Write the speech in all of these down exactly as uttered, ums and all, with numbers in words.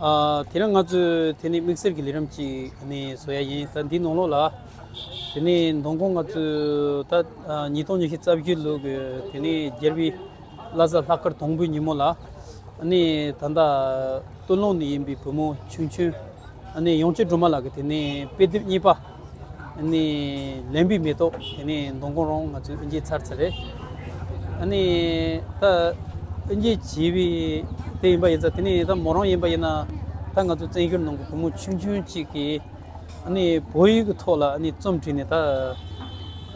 ཨ། དེ་རིང་ང་ཚོས་དེ་ནས་དམིགས་བསལ་གྱི་ལས་རིམ་ཅིག་ནས་བཟོ་ཡ་ཡིན། ད་འདིའི་ནང་ལོགས་ལ་དེ་ནས་མདང་དགོང་ང་ཚོས་ད་ཨ་ཉིས་སྟོང་ཉི་ཤུ་རྩ་བཞི་ལོ་གི་དེ་ནས་རྒྱལ་བའི་བླ་གཟའ་ལྷག་དཀར་དང་པོའི་ཉིན་མོ་ལ། ཨ་ནི་ད་ལྟ་སྟོད་ལུང་ནས་ཡིན་པའི་བུ་མོ་ཆུང་ཆུང་ཨ་ནི་ཡང་ཅིན་སྒྲོལ་མ་ལགས་ཀྱིས་དེ་ནས་དཔེ་དེབ་གཉིས་པ་ཨ་ནི་ལེན་པའི་མེ་ཏོག་དེ་ནས་མདང་དགོང་རང་ང་ཚོས་དབུ་འབྱེད་ཚར་ཚར་རེད། ཨ་ནི་ད་དབུ་འབྱེད་བྱས་པའི་དེ་ཡིན་པ་ཡིན་ཙང་། དེ་ནས་ད་མོ་རང་ཡིན་པ་ཡིན་ན། ད་ང་ཚོ་བཙན་བྱོལ་ནང་གི་བུ་མོ་ཆུང་ཆུང་གཅིག་གིས་ཨ་ནི་བོད་ཡིག་གི་ཐོག་ལ་ཨ་ནི་རྩོམ་བྲིས་ནས། ད་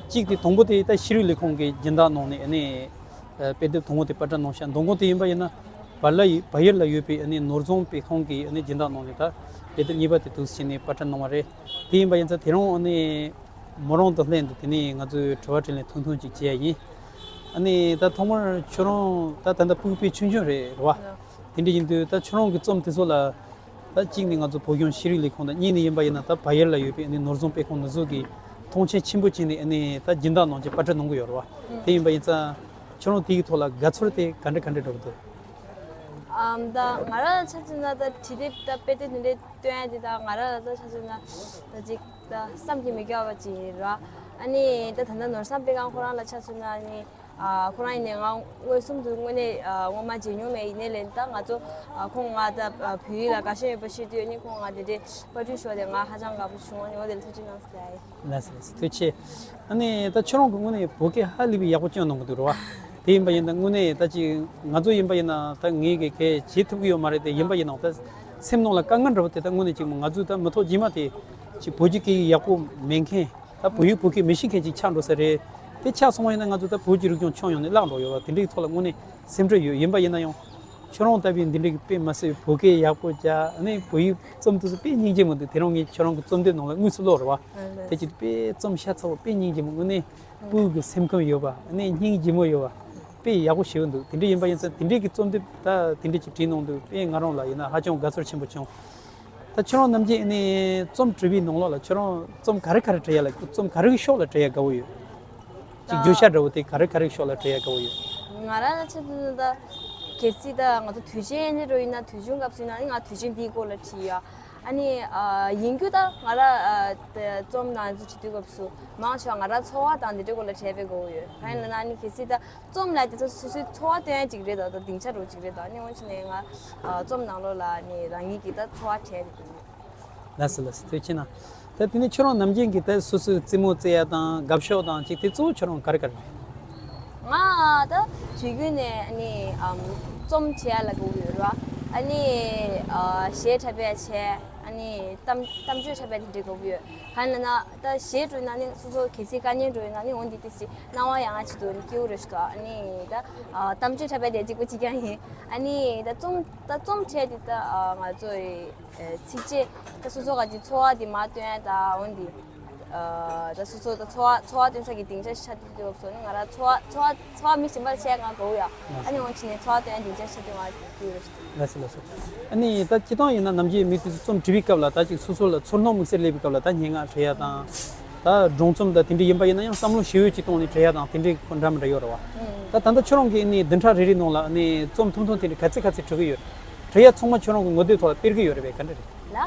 གཅིག་དེ་དང་པོ་དེ་ད་ཤེས་རིག་ལས་ཁུངས་ཀྱི་སྦྱིན་བདག་གནང་ནས། ཨ་ནི་ཨ་དཔེ་དེབ་དང་པོ་དེ་པར་སྐྲུན་གནང་ཤག། མདང་དགོང་དེ་ཡིན་པ་ཡིན་ན་བལ་ལ་ཡི་བལ་ཡུལ་ལ་ཡོད་པའི་ཨ་ནི་ནོར་བཟང་དཔེ་ཁང་གིས་ཨ་ནི་སྦྱིན་བདག་གནང་ནས། ད་དཔེ་དེབ་གཉིས་པ་དེ་འདུག་སེ་བྱས་ནས་པར་སྐྲུན་གནང་བ་རེད། དེ་ཡིན་པ་ཡིན་ཙང་དེ་རིང་ཨ་ནི་མོ་རང་དང་ལྷན་དུ་དེ་ནས་ང་ཚོས་དྲི་བ་དྲིས་ལན་ཐུང་ཐུང་ཅིག་བྱེད་ཡ་ཡིན། ཨ་ནི་ད་ཐོག་མར་ཁྱོད་རང་ད་ད་ལྟ་སྤུ་གུ་དཔེ་ཆུང་ཆུང་རེད། རེད་བ། དེ་འདྲ་ཡིན་དུས་ད་ཁྱོད་རང་གི་རྩོམ་དེ་ཚོ་ལ། ད་གཅིག་ནས་ང་ཚོ་བོད་ལྗོངས་ཤེས་རིག་ལས་ཁུངས་དང་། གཉིས་ནས་ཡིན་པ་ཡིན་ན་ད་བལ་ཡུལ་ལ་ཡོད་པའི་ཨ་ནི་ནོར་བཟང་དཔེ་ཁང་ནི་ཚོ་གིས་མཐོང་ཆེན་ཆེན་པོ་བྱས་ནས་ཨ་ནི་ད་སྦྱིན་བདག་གནང་བྱས་པར་སྐྲུན་གནང་གི་ཡོད་རེད་བ། དེ་ཡིན་པ་ཡིན་ཙང་ཁྱོད་རང་དེའི་ཐོག་ལ་དགའ་ཚོར་དེ་ག་འདྲ་ག་འདྲ་འདྲ་པོ་འདུག། ཨམ། ད་ང་རང་ལ་ཆ་མཚོན་ན། ད་བྲིས་དེབ་དང་དཔེ་དེབ་དེ་འདྲའི་སྟོན་ཡ་དེ་ད་ང་རང་ལ་ད་ཆ་མཚོན་ན་ད་ཅིག་ད་བསམ་གྱིས་མི་ཁྱབ་པ་ཅིག་ཡིན་ར། ཨ་ནི་ད་ད་ལྟ་ནོར་བཟང་དཔེ་ཁང་ཁོ་རང་ལ་ཆ་མཚོན་ན། ཨ་ནི་ཨ་ཁོ་རང་ཡིན་ནའི་ང་མངོན་སུམ་དུ་དངོས་གནས་ཨ་ངོ་མ་མཇལ་མྱོང་མེད། ཡིན་ནའི་ལན་ད་ང་ཚོ་ཨ་ཁོང་ང་ད་ཨ་བོད་ཡིག་ལ་དགའ་ཞེན་ཡོད་པ་ཤེས་དུས། ཨ་ནི་ཁོང་ང་དེ་འདྲའི་པར་སྐྲུན་ཞུ་བ་དེ་ང་ཧ་ཅང་དགའ་པོ་བྱུང་། ཨ་ནི་འོ་དེ་ལ་ཐུགས་རྗེ་གནང་ཟེར་ཡ་ཡིན། ལགས་སོ། ལགས་སོ། ཐུགས་རྗེ་ཆེ། ཨ་ནི་ད་ཁྱོད་རང་གི་ངོས་ནས་བོད་སྐད་ཧ་ལས་པའི་ཡག་པོ་སྐྱོན་གནང་གི་འདུག་རེད་བ། དེ་ཡིན་པ་ཡིན་ན་དངོས་གནས་ད་ཅིག་ང་ཚོ་ཡིན་པ་ཡིན་ན་ད་ངས་གི་གལ་བྱེད་ཐུབ་ཀྱི་ཡོད་མ་རེད་དེ། ཡིན་པ་ཡིན་ནའང་ད་སེམས་ནང་ལ་དཀའ་ངལ་འདྲ་པོ་དེ་ད་དངོས་གནས་ཅིག་ང་ཚོས་ད་མི་ཐོག་རྗེས་མ་དེ་ཅིག་བོད་ཀྱི་སྐད་ཡིག་ཡག་པོ་མེད་མཁན། ད་བོད་ཡིག་བོད་སྐད་མི་ཤེས་མཁན་ཅིག་ཆགས་འགྲོ་ས་རེད། དེ་ཆགས་སོང་བ་ཡིན་ན་ང་ཚོ་ད་བོད་ཀྱི་རིག་གཞུང་ཁྱོན་ཡོངས་ནས་བརླག་འགྲོ་ཡོད་པ་དེ་འདྲའི་ཐོག་ལ་དངོས་གནས་སེམས་ཁྲལ་ཡོད། ཡིན་པ་ཡིན་ན་ཡང་ཁྱོད་རང་ལྟ་བུའི་འདི་འདྲའི་དཔེ་མ་སྲིད་བོད་སྐད་ཡག་པོ་རྒྱག། ཨ་ནི་བོད་ཡིག་རྩོམ་དེ་ཚོ་དཔེ་སྙིང་རྗེ་མོ་འདུག། དེ་རིང་ངས་ཁྱོད་རང་གི་རྩོམ་དེབ་ནང་ལ་དངོས་སུ་ཀློག་རེད་བ། ཨ་ལེ། དེ་ཅིག་དཔེ་རྩོམ་ཤ་ཚ་བོ། དཔེ་སྙིང་རྗེ་མོ། དངོས་གནས་སྤུ་གུ་གི་སེམས་ཁམས་ཡོད་པ། ཨ་ནི་སྙིང་རྗེ་མོ་ཡོད་པ། དཔེ་ཡག་པོ་ཞེ་པོ་འདུག། དེ་འདྲ་ཡིན་པ་ཡིན་ཙང་དེ་འདྲའི་གི་རྩོམ་དེབ་ད་དེ་འདྲ་ཅིག་བྲིས་གནང་དུས་དཔེ་ང་རང་ལ་ཡིན་ན་ཧ་ཅང་དགའ་ཚོར་ཆེན་པོ་བྱུང་། ད་ཁྱོད་རང་ནམ་རྒྱུན་ཨ་ནི་རྩོམ་འབྲི་བའི་ནང་ལོགས་ལ་ཁྱོད་རང་རྩོམ་ག་རེ་ག་རེ་འབྲི་ཡ་ལ། རྩོམ་ག་རེ་གི་ཕྱོགས་ལ་འབྲི་ཡ་དགའ་བོ་ཡོད། ཅིག་བརྗོད་བྱ་འདྲ་བོ་དེ་ག་རེ་ག་རེ་གི་ཕྱོགས་ལ་འབྲི་ཡ་དགའ་བོ་ཡོད། ང་རང་ལ་ཆ་མཚོན་ན་ད་གལ་སྲིད་ད་ང་ཚོ་དུས་ཆེན་ཡིན་འགྲོ་ཡིན་ན། དུས་ཆེན་སྐབས་སུ་ཡིན་ན་ནི་ང་དུས་ཆེན་འདིའི་སྐོར་ལ་བྲིས་ཡ། ཨ་ནི་ཨ་ཡིན་རྒྱུ་ད་ང་རང་ཨ་ད་རྩོམ་ནང་ཚོ་བྲིས་དུས་སྐབས་སུ་མང་ཆེ་བ་ང་རང་འཚོ་བ་དང་འདི་འདྲའི་སྐོར་ལ་བྲིས་པའི་དགའ་བོ་ཡོད། གང་ཡིན་ལབ་ན་ཨ་ནི་གལ་སྲིད་ད་རྩོམ་ལབ་དེ་ཚོ་སོ་སོའི་འཚོ་བ་སྟོན་ཡ་ཅིག་རེད་དོ། ད་སྡིངས་ཆ་འདྲ་བོ་ཅིག་རེད་དོ། ཨ་ནི་འོན་ཆེ་ནས་ང་ཨ་རྩོམ་ནང་ལོགས་ལ་ཨ་ནི་རང་ཉིད་ཀྱི་ད་འཚོ་བ་བྲིས་ཏེ་འདུག། ལགས་སོ། ལགས་སོ། ཐུགས་རྗེ་ཆེ་གནང་། ད་དེ་ནས་ཁྱོད་རང་ནམ་རྒྱུན་གྱི་ད་སོ་སོའི་རྩེད་མོ་རྩེ་ཡ་དང་དགའ་ཕྱོགས་དང་ཅིག་དེ་གཙོ་བོ་ཁྱོད་རང་ག་རེ་ག་རེ་རེད། ང་ད་དུས་རྒྱུན་ནས་ཨ་ནི་ཨམ་རྩོམ་བྲིས་ཡ་ལ་དགའ་བོ་ཡོད་ར། ཨ་ནི་ཨ་གཞས་འཁྲབ་ཡ་བྱས། ཨ་ནི་གཏམ་གཏམ་བརྗོད་འཁྲབ་ཡ་དེ་འདྲ་དགའ་བོ་ཡོད། གང་ཡིན་ལབ་ན་ད་གཞས་འཁྲབ་ན་ནི་སོ་སོ་གལ་སྲིད་དཀའ་ངལ་འགྲོ་ཡོད་ན་ནི་འོ་འདི་ཏི་སི་སྣང་བ་ཡང་ང་ཆེད་དུ་ནི་སྐྱིད་པོ་རེད་ཤག་ཏོ། ཨ་ནི་ད་ཨ་གཏམ་བརྗོད་འཁྲབ་ཡ་དེ་གཅིག་པ་གཅིག་རྐྱང་ཡིན། ཨ་ནི་ད་རྩོམ་ད་རྩོམ་བྲིས་དེ་ད་ཨ་ང་ཚོ་ཡི་ཚིགས་བཅད་ད་སོ་སོ་ག་ཅིག་འཚོ་བ་དེ་མར་སྟོན་ཡ་ད་འོ་འདི། ཨ་ད་སོ་སོ་ད་འཚོ་བ་འཚོ་བ་སྟོན་ས་གི་སྡིངས་ཆ་ཆགས་དུས་སྐབས་སུ་ནི་ང་རང་འཚོ་བ་འཚོ་བ་འཚོ་བ་མི་གཞན་པར་བཤད་ང་དགའ་བོ་ཡ། ཨ་ནི་འོ་ཆེ་ནས་འཚོ་བ་སྟོན་ཡ་སྡིངས་ཆ་ཆགས་དུས་ང་དགའ་བོ་རེད། ལགས་སོ། ལགས་སོ། ཨ་ནི་ད་སྤྱིར་བཏང་ཡིན་ན་ནམ་རྒྱུན་མི་དེ་ཚོ་རྩོམ་འབྲི་བའི་སྐབས་ལ་ད་ཅིག་སོ་སོ་ལ་ཚོར་སྣང་དམིགས་བསལ་སླེབས་པའི་སྐབས་ལ་ད་སྙན་ངག་བྲི་ཡ་དང་། ད་སྒྲུང་རྩོམ་ད་དེ་འདྲ་ཡིན་པ་ཡིན་ན་ཡང་བསམ་བློ་ཞེ་པོ་ཅིག་གཏོང་ནས་བྲི་ཡ་དང་དེ་འདྲའི་འདྲ་མི་འདྲ་ཡོད་རེད་བ། ད་ད་ལྟ་ཁྱོད་རང་གིས་ཨ་ནི་བདུན་ཕྲག་རེ་རེའི་ནང་ལ་ཨ་ནི་རྩོམ་ཐུང་ཐུང་དེ་འདྲ་ག་ཚད་ག་ཚད་འབྲི་གི་ཡོད། བྲི་ཡ་ཚང་མ་ཁྱོད་རང་གི་ངོ་དེབ་ཐོག་ལ་སྤེལ་གི་ཡོད་རེད་པས། ག་འདྲ་རེད། ལ།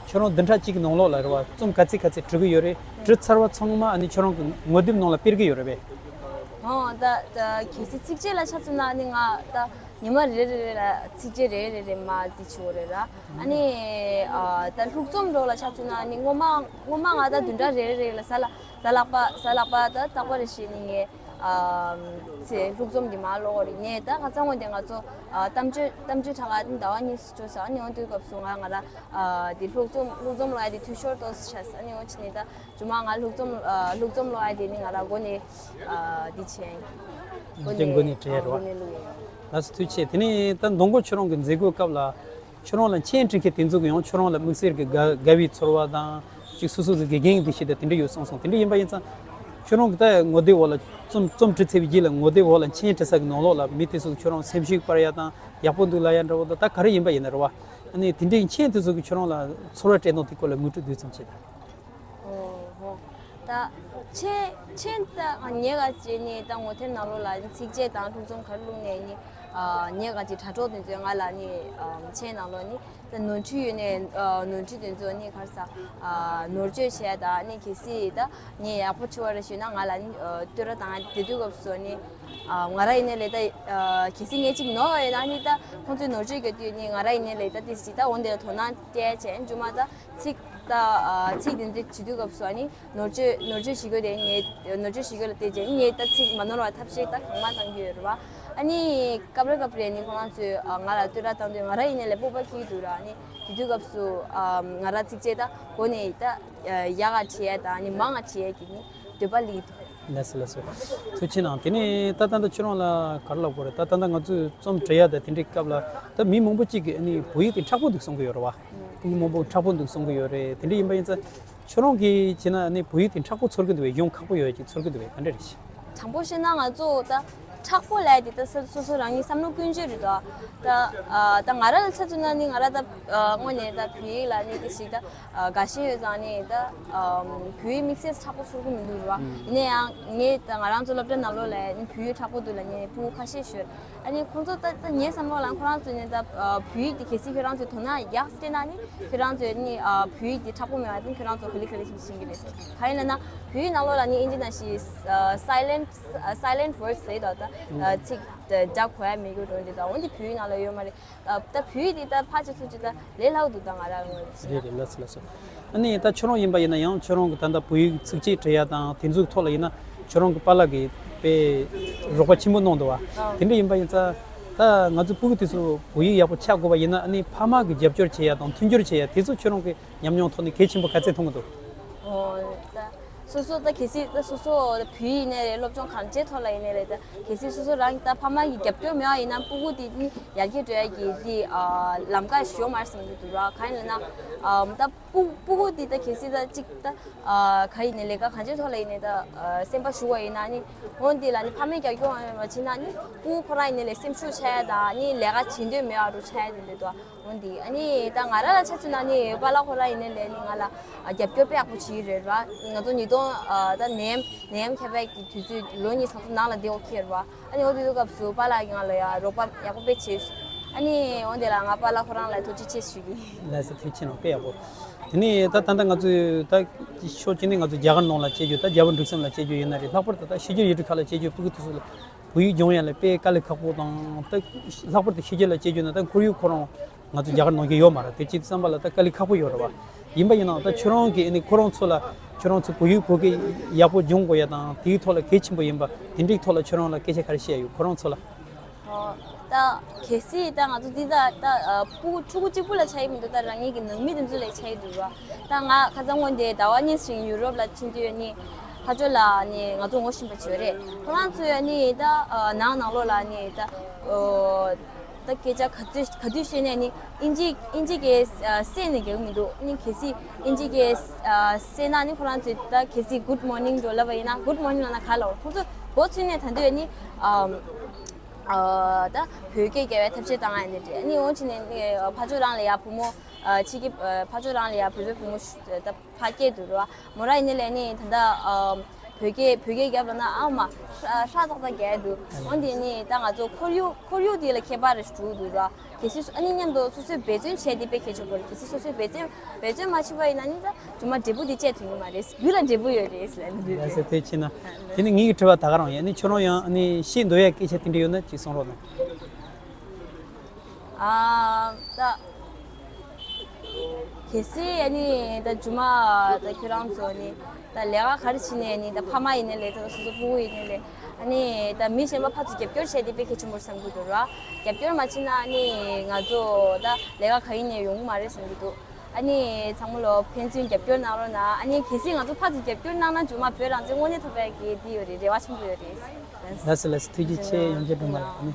ཁྱོད་རང་བདུན་ཕྲག་གཅིག་གི་ནང་ལོགས་ལ་རེད་བ། རྩོམ་ག་ཚད་ག་ཚད་འབྲི་གི་ཡོད་རེད། འབྲི་ཚར་བ་ཚང་མ་ཨ་ནི་ཁྱོད་རང་གི་ངོ་དེབ་ནང་ལ་སྤེལ་གི་ཡོད་རེད་པས། ཨོ་ད་ད་གལ་སྲིད་ཚིགས་བཅད་ལ་ཆ་མཚོན་ན་ཨ་ནི་ང་ད་ཉི་མ་རེ་རེ་རེ་ལ་ཚིགས་བཅད་རེ་རེ་རེ་མར་འདི་བྱེད་དགོས་རེད་ར། ཨ་ནི་ཨ་ད་ལྷུག་རྩོམ་འདྲ་བོ་ལ་ཆ་མཚོན་ན་ཨ་ནི་སྔོན་མ་སྔོན་མ་ང་ད་བདུན་ཕྲག་རེ་རེ་རེ་ལ་གཟའ་ལྷག་གཟའ་ལྷག་པ་གཟའ་ལྷག་པ་ད་རྟག་པ་རེ་བཞིན་ནི་ངས་ཨ་ཚེ་ལྷུག་རྩོམ་འདི་མར་ཀློག་གི་རེད། ངས་ད་ཁ་སང་ངོ་དེ་ང་ཚོ་ཨ་གཏམ་བརྗོད་གཏམ་བརྗོད་གྲྭ་ཁག་ཟླ་བ་གཉིས་སུ་འགྲོ་ས། ཨ་ནི་འོ་དུས་སྐབས་སུ་ང་ང་རང་ཨ་འདི་ལྷུག་རྩོམ་ལྷུག་རྩོམ་ཀློག་ཡ་དེ་འཐུས་ཤོར་ཏོག་ཙམ་ཆགས་ས། ཨ་ནི་འོ་ཅི་ནས་ད་ཇུ་མ་ང་ལྷུག་རྩོམ་ཨ་ལྷུག་རྩོམ་ཀློག་ཡ་དེ་ནི་ང་རང་འགོ་ནས་ཨ་འདི་བྱས། འདི་འགོ་ནས་བྲིས་རེད་བ། འགོ་ནས་བླུགས་ཡིན། ལགས་སོ། ཐུགས་རྗེ་ཆེ། དེ་ནས་ད་མདང་དགོང་ཁྱོད་རང་གི་མཛད་སྒོའི་སྐབས་ལ་ཁྱོད་རང་ལ་མཆན་འབྲི་མཁན་དེ་ཚོ་གིས་ཡང་ཁྱོད་རང་ལ་དམིགས་བསལ་གྱི་དགའ་དགའ་བའི་ཚོར་བ་དང་། ཅིག་སོ་སོ་གི་དགེ་རྒན་གྱི་འདུ་ཤེས་དང་དེ་འདྲ་ཡོད་གསུངས་སོང་། དེ་འདྲ་ཡིན་པ་ཡིན་ཙང་ཁྱོད་རང་གི་ད་ངོ་དེབ་འོག་ལ་རྩོམ་རྩོམ་འབྲི་ཚར་བའི་རྗེས་ལ་ངོ་དེབ་འོག་ལ་མཆན་འབྲི་ས་གི་ནང་ལོགས་ལ་མི་དེ་ཚོ་གིས་ཁྱོད་རང་སེམས་ཤུགས་སྤར་ཡ་དང་ཡག་པོ་འདུག་ལབ་ཡ་འདྲ་བོ་དང་། ད་ག་རེ་ཡིན་པ་ཡིན་ན་རེད་བ། ཨ་ནི་དེ་འདྲའི་མཆན་དེ་ཚོ་གིས་ཁྱོད་རང་ལ་ཚོར་བ་སྤྲད་མདོག་དེ་སྐོར་ལ་ངོ་སྤྲོད་བསྡུས་ཙམ་བྱེད་དང་། ཨོ་ཧོ། ད་མཆན་མཆན་ད་ངས་ག་བྱས་ནས་ད་ངོ་དེབ་ནང་ལོགས་ལ་ཚིགས་བཅད་དང་ལྷུག་རྩོམ་ག་རེ་བླུགས་ནས་ནི། ཨ་ངས་ག་ཅིག་དྲ་གྲོགས་དེ་ཚོས་ང་ལ་ནི་ཨ་མཆན་ནང་ལོགས་ནི་ད་ནོར་འཁྲུལ་ཡོད་ནས་ཨ་ནོར་འཁྲུལ་དེ་ཚོ་ནི་ག་རེ་ཟ་ཨ་ནོར་བཅོས་བྱས་དང་ནི་གལ་སྲིད་ད་ངས་ཡག་པོ་བྱས་པ་རེད་ཞུས་ན་ང་ལ་ནི་ཨ་བསྟོད་ར་དང་དེ་དུས་སྐབས་སུ་ནི་ཨ་ང་རང་ཡིན་ནའི་ལས་ད་ཨ་གལ་སྲིད་ངས་ཅིག་ནོར་ཡོད་ན་ནི་ད་ཁོང་ཚོས་ནོར་བཅོས་རྒྱག་དུས་ནི་ང་རང་ཡིན་ནའི་ལས་ད་དེ་ཞིག་ད་འོ་འདི་ལ་དོ་སྣང་སྤྲད་བྱས་མཇུག་མ་ད་ཚིག་ད་ཨ་ཚིག་དེ་འདྲ་བྱེད་དུས་སྐབས་སུ་ཨ་ནི། ནོར་བཅོས་ནོར་བཅོས་བྱེད་དགོས་དེ་ངས་ནོར་བཅོས་བྱེད་དགོས་ལ་བལྟས་རྗེས་ངས་ད་ཚིག་མ་ནོར་བ་ཐབས་ཤེས་ད་གང་མང་བཏང་གི་ཡོད་རེད་བ། ཨ་ནི་སྐབས་རེ་སྐབས་རེ་ནི་ཁོ་རང་ཚོས་ཨ་ང་ལ་བསྟོད་ར་བཏང་དུས་ང་རང་ཡིན་ནའི་ལས་སྤོབས་པ་སྐྱེ་གི་འདུག་ར། ཨ་ནི་དེ་དུས་སྐབས་སུ་ཨ་ང་རང་ཚིགས་བཅད་ད་གོ་ནས་ད་ཡག་ག་བྲིས་ཡ་ད་ཨ་ནི་མང་ང་བྲིས་ཡ་གི་ནི་འདོད་པ་སླེབས་ཀྱི་འདུག་ལགས་སོ་ལགས་སོ། ཐུགས་རྗེ་ཆེ་གནང་། དེ་ནས་ད་ད་ལྟ་ཁྱོད་རང་ལ་ག་རེ་ལབ་དགོས་རེད། ད་ད་ལྟ་ང་ཚོས་རྩོམ་འབྲི་ཡ་ད་དེ་འདྲའི་སྐབས་ལ་ད་མི་མང་པོ་གཅིག་གིས་ཨ་ནི་བོད་ཡིག་དེ་མཁྲེགས་པོ་འདུག་གསུང་གི་ཡོད་རེད་བ། སྤུ་གུ་མང་པོ་མཁྲེགས་པོ་འདུག་གསུང་གི་ཡོད་རེད། དེ་འདྲ་ཡིན་པ་ཡིན་ཙང་ཁྱོད་རང་གིས་བྱས་ན་ཨ་ནི་བོད་ཡིག་དེ་མཁྲེགས་པོ་ཚོར་གི་འདུག་བས། སྦྱོང་ཁག་པོ་ཡོད་ཅིག་ཚོར་གི་འདུག་བས། ག་འདྲ་རེད། དྲང་པོ་བཤད་ན་ང་ཚོ་ད་མཁྲེགས་པོ་ལབ་དེ་ད་སོ་སོ་རང་ཉིད་བསམ་བློ་ཀུན་སྤྱོད་རེད་དོ། ད་ཨ་ད་ང་རང་ལ་ཆ་མཚོན་ན་ནི་ང་རང་ད་ཨ་དངོས་གནས་ད་བོད་ཡིག་ལ་ནི་དེ་ཞིག་ད་ཨ་དགའ་ཞེན་ཡོད་ཙང་ནི་ད་ཨ་བོད་ཡིག་དམིགས་བསལ་མཁྲེགས་པོ་ཚོར་གི་མི་འདུག་རེད་བ། ཡིན་ན་ཡང་ངས་ད་ང་རང་ཚོ་སློབ་གྲྭ་ནང་ལོགས་ལ་ནི་བོད་ཡིག་མཁྲེགས་པོ་འདུག་ལབ་མཁན་ཕྲུ་གུ་ཁ་ཤས་ཤོད། ཨ་ནི་ཁོང་ཚོ་ད་ད་ངའི་བསམ་བློ་ལ་ཁོ་རང་ཚོ་ནི་ད་ཨ་བོད་ཡིག་དེ་གལ་སྲིད་ཁྱོད་རང་ཚོས་དོ་སྣང་ཡག་སྤྲད་ན་ནི་ཁྱོད་རང་ཚོས་ནི་ཨ་བོད་ཡིག་དེ་མཁྲེགས་པོ་མེད་པ་དེ་ཁྱོད་རང་ཚོ་ག་ལེ་ག་ལེ་ཞིག་ཤེས་ཀྱི་རེད་ཟེར། གང་ཡིན་ལབ་ན་བོད་ཡིག་ནང་ལོགས་ལ་ནི་ཨིན་ཇི་ནང་བཞིན་ཨ་silent ཨ་silent words ལབ་ཡོད་དོ། ད་ཨ་ཚིག་རྒྱག་དགོས་ཡ་མེད་རྒྱུ་འགྲོ་འདི་ད་འོན་ཏེ་བོད་ཡིག་ནང་ལ་ཡོད་མ་རེད། ཨ་ད་བོད་ཡིག་འདི་ད་ཕལ་ཆེར་ཚུར་ཅིག་ད་ལས་སླ་བོ་འདུག་ད་ང་རང་ངོས་ནས་བྱས་ན། རེད་རེད། ལགས་སོ་ལགས་སོ། ཨ་ནི་ད་ཁྱོད་རང་ཡིན་པ་ཡིན་ན་ཡང་ཁྱོད་རང་གི་ད་ལྟ་བོད་ཡིག་ཚིགས་བཅད་འབྲི་ཡ་དང་དེ་ཚོའི་ཐོག་ལ་ཡིན་ན་ཁྱོད་རང་གི་པཱ་ལགས་ཀྱིས་དཔེ་རོགས་པ་ཆེན་པོ་གནང་འདུག་བ། ཨ་དེ་འདྲ་ཡིན་པ་ཡིན་ཙང་ད་ང་ཚོ་སྤུ་གུ་དེ་ཚོ་བོད་ཡིག་ཡག་པོ་ཆགས་དགོས་པ་ཡིན་ན་ཨ་ནི་ཕ་མ་གི་རྒྱབ་སྐྱོར་བྱེད་ཡ་དང་མཐུན་སྦྱོར་བྱེད་ཡ་དེ་ཚོ་ཁྱོད་རང་གི་ཉམས་མྱོང་ཐོག་ནས་གལ་ཆེན་པོ་ག་ཚད་མཐོང་གི་འདུག་ཨོ་ད་སོ་སོ་ད་གལ་སྲིད་ད་སོ་སོ་ད་བོད་ཡིག་ཡིན་ནའི་རེད། སློབ་སྦྱོང་གང་ཅིའི་ཐོག་ལ་ཡིན་ནའི་རེད། ད་གལ་སྲིད་སོ་སོ་རང་གི་ད་ཕ་མ་གི་རྒྱབ་སྐྱོར་མེད་པ་ཡིན་ན་སྤུ་གུ་དེ་ནི་ཡར་རྒྱས་འགྲོ་ཡ་གི་དེ་ཨ་ལམ་ཁ་ཞིག་ཡོད་མ་རེད་བསམ་གྱི་འདུག་ར། གང་ཡིན་ལབ་ན་ཨ་ད་སྤུ་སྤུ་གུ་དེ་ད་གལ་སྲིད་ད་ཅིག་ད་ཨ་ག་ཡིན་ནའི་ལས་ཀ་གང་ཅིའི་ཐོག་ལ་ཡིན་ནའི་ད་ཨ་སེམས་པ་ཞུགས་པ་ཡིན་ན་ནི་འོན་ཏེ་ལ་ནི་ཕ་མའི་རྒྱབ་སྐྱོར་མ་བྱས་ན་ནི་སྤུ་གུ་ཁོ་རང་ཡིན་ནའི་ལས་སེམས་ཤུགས་ཆག་ཡ་དང་ནི་ལས་ཀ་བྱེད་འདོད་མེད་པ་འདྲ་ཆགས་ཡ་དེ་འདྲ་འདུག་འོན་ཏེ་ཨ་ནི་ད་ང་རང་ལ་ཆ་མཚོན་ན་ནི་པཱ་ལགས་ཁོ་རང་ཡིན་ནའི་ལས་ནི་ང་ལ་རྒྱབ་སྐྱོར་དཔེ་ཡག་པོ་བྱེད་ཀྱི་རེད་ར། ང་ཚོ་ཉིས་སྟོང་ཨ་ད་ནད་ཡམས་ནད་ཡམས་ཁྱབ་པའི་གི་དུས་ཚོད་ལོ་གཉིས་ཚང་ཚོ་ནང་ལ་བསྡད་འོ་ཁེལ་ར། ཨ་ནི་འོ་དེ་དུས་སྐབས་སུ་པཱ་ལགས་ཀྱིས་ང་ལ་ཡ་རོགས་པ་ཡག་པོ་དཔེ་བྱས། ཨ་ནི་འོ་དེ་ལ་ང་པཱ་ལགས་ཁོ་རང་ལ་ཐུགས་རྗེ་ཆེ་ཞུ་གི། ལགས་སོ། ཐུགས་རྗེ་ཆེ་གནང་། དཔེ་ཡག་པོ། དེ་ནས་ད་ད་ལྟ་ང་ཚོས་ད་ཕྱོགས་གཅིག་ནས་ང་ཚོ་རྒྱ་གར་ནང་ལ་སྐྱེས་རྒྱུ། ད་རྒྱ་བོད་འབྲུག་གསུམ་ལ་སྐྱེས་རྒྱུ་ཡིན་ན་རེད། ལྷག་པར་དུ་ད་ཕྱི་རྒྱལ་ཡུལ་གྲུ་ཁག་ལ་སྐྱེས་རྒྱུ་སྤུ་གུ་དེ་ཚོ་ལ་བོད་ཡིག་སྦྱོང་ཡ་ལ་དཔེ་དཀའ་ལས་ཁག་པོ་དང་། ད་ལྷག་པར་དུ་ཕྱི་རྒྱལ་ལ་སྐྱེས་རྒྱུ་ན་ད་ཁོར་ཡུག་ཁོ་རང་ང་ཚོ་རྒྱ་གར་ནང་བཞིན་ཡོད་མ་རེད། དེ་གཅིག་བསམ་པ་ལ་ད་དཀའ་ལས་ཁག་པོ་ཡོད་རེད་བ། ཡིན་པ་ཡིན་ནའང་ད་ཁྱོད་རང་གིས་ཨ་ནི་ཁོ་རང་ཚོ་ལ་ཁྱོད་རང་ཚོ་བོད་ཡིག་བོད་སྐད་ཡག་པོ་སྦྱོང་དགོས་ཡ་དང་དེའི་ཐོག་ལ་གལ་ཆེན་པོ་ཡིན་པ་དེ་འདྲའི་ཐོག་ལ་ཁྱོད་རང་ལ་སྐད་ཆ་ག་རེ་བཤད་ཡ་ཡོད་ཁོ་རང་ཚོ་ལ། ཨོ། ད་གལ་སྲིད་ད་ང་ཚོ་འདི་ད་ད་ཨ་སྤུ་གུ་ཕྲུ་གུ་གཅིག་པུ་ལ་ཆགས་ཀྱི་མི་འདུག་ད་རང་ཉིད་ཀྱི་ནང་མི་དེ་ཚོ་ལ་ཆགས་ཀྱི་འདུག་ར། ད་ང་ཁ་སང་སྔོན་དེ་ཟླ་བ་གཉིས་ཤིག་ཡུ་རོབ་ལ་ཕྱིན་དུས་ནི་ཕ་ཇོ་ལ་ནི་ང་ཚོ་ངོ་ཤེས་པ་ཅིག་ཡོད་རེད། ཁོ་རང་ཚོས་ནི་ད་ཨ་ནང་ནང་ལོགས་ལ་ནི་ད་ཨོ་ད་སྐད་ཆ་ག་ཚོད་ག་དུས་བཤད་ནས་ནི་ཨིན་ཇི་ཨིན་ཇི་སྐད་ཨ་གསན་ནས་འགྲིག་གི་མི་འདུག་ནི་གལ་སྲིད་ཨིན་ཇི་སྐད་ཨ་གསན་ན་ནི་ཁོ་རང་ཚོས་ད་གལ་སྲིད་good morning འགྲོ་ལབ་པ་ཡིན་ན་good morning ལབ་ན་ག་ལབ། ཁོ་ཚོ་མགོ་ཚོས་ནས་ད་དུས་ནི་ཨ། ཨ་ད་བོད་སྐད་རྒྱབ་པའི་ཐབས་ཤེས་བཏང་ཡ་ནི་རེད། ཨ་ནི་འོང་ཕྱིན་ནས་ནི་ཕ་ཇོ་རང་ལ་ཡ་བུ་མོ་ཨ་ཕྱི་རྒྱལ་ཨ་ཕ་ཇོ་རང་ལ་ཡ་བོད་པའི་བུ་མོ་ཞུ་ད་ཕ་སྐད་འདུག་ར། མོ་རང་ཡིན་ནི་ལས་ནི་ད་ལྟ་ཨ་བོད་སྐད་བོད་སྐད་རྒྱབ་ལ་ན་ཨ་མ་ཧྲ་ཧྲ་ཏག་ཏག་རྒྱག་འདུག་འོན་ཏེ་ནི་ད་ང་ཚོ་ཁོར་ཡུག་ཁོར་ཡུག་དེ་ལ་ཁྱད་པར་རེ་ཞིག་འགྲོ་འདུག་ར། གལ་སྲིད་ཨ་ནི་མཉམ་དུ་སོ་སོས་འབད་བརྩོན་བྱས་ཏེ་དཔེ་ཁྱད་ཆོས་པོ་རེད། གལ་སྲིད་སོ་སོས་འབད་བརྩོན་འབད་བརྩོན་མ་བྱས་པ་ཡིན་ན་ནི་ད་རྗེས་མ་འབྲས་བུ་དེ་སྤྱད་ཐུབ་ཀྱི་མ་རེད། རྒྱུ་ལ་འབྲས་བུ་ཡོད་རེད་ཟེར་ལབ་ནི་རེད། ལགས་སོ། ཐུགས་རྗེ་ཆེ་གནང་། དེ་ནི་ངེད་ཀྱི་དྲི་བ་ད་ག་རང་ཡིན། ཨ་ནི་ཁྱོད་རང་ཡང་ཨ་ནི་བཤད་འདོད་ཡ་སྐད་ཆ་དེ་འདྲ་ཡོད་ན་ཅིག་གསུང་རོགས་གནང་། ཨ་ད་གལ་སྲིད་ཨ་ནི་ད་རྗེས་མ་ད་ཁྱོད་རང་ཚོ་ནི་ད་ལས་ཀ་ག་རེ་བྱེད་ནས་ནི་ད་ཕ་མ་ཡིན་ནའི་ལས་ད་སོ་སོ་སྤུ་གུ་ཡིན་ནའི་ལས་ཨ་ནི་ད་མི་གཞན་པ་ཕར་ཚུར་རྒྱབ་སྐྱོར་བྱས་ཏེ་དཔེ་གལ་ཆེན་པོ་རེད་བསམ་གྱི་འདུག་ར། རྒྱབ་སྐྱོར་མ་བྱས་ན་ཨ་ནི་ང་ཚོ་ད་ལས་ཀ་ག་ཡིན་ནས་ཡོང་གི་མ་རེད་བསམ་གྱི་འདུག་ཨ་ནི་ཚང་མ་ལོ་ཕན་ཚུན་རྒྱབ་སྐྱོར་གནང་རོགས་གནང་། ཨ་ནི་གལ་སྲིད་ང་ཚོ་ཕར་ཚུར་རྒྱབ་སྐྱོར་གནང་ན་རྗེས་མ་བོད་རང་བཙན་དངོས་གནས་ཐོབ་པའི་གི་འདི་ཡོད་རེད། རེ་བ་ཆེན་པོ་ཡོད་རེད། ལགས་སོ་ལགས་སོ། ཐུགས་རྗེ་ཆེ། ཡོང་རྒྱུ་སྒྲུང་མ་ལ་ཨ་ནི་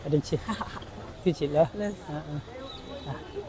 བཀའ་དྲིན་ཆེ། ཐུགས་རྗེ་ཆེ་ལགས། ལགས་སོ། ཨ་ཨ།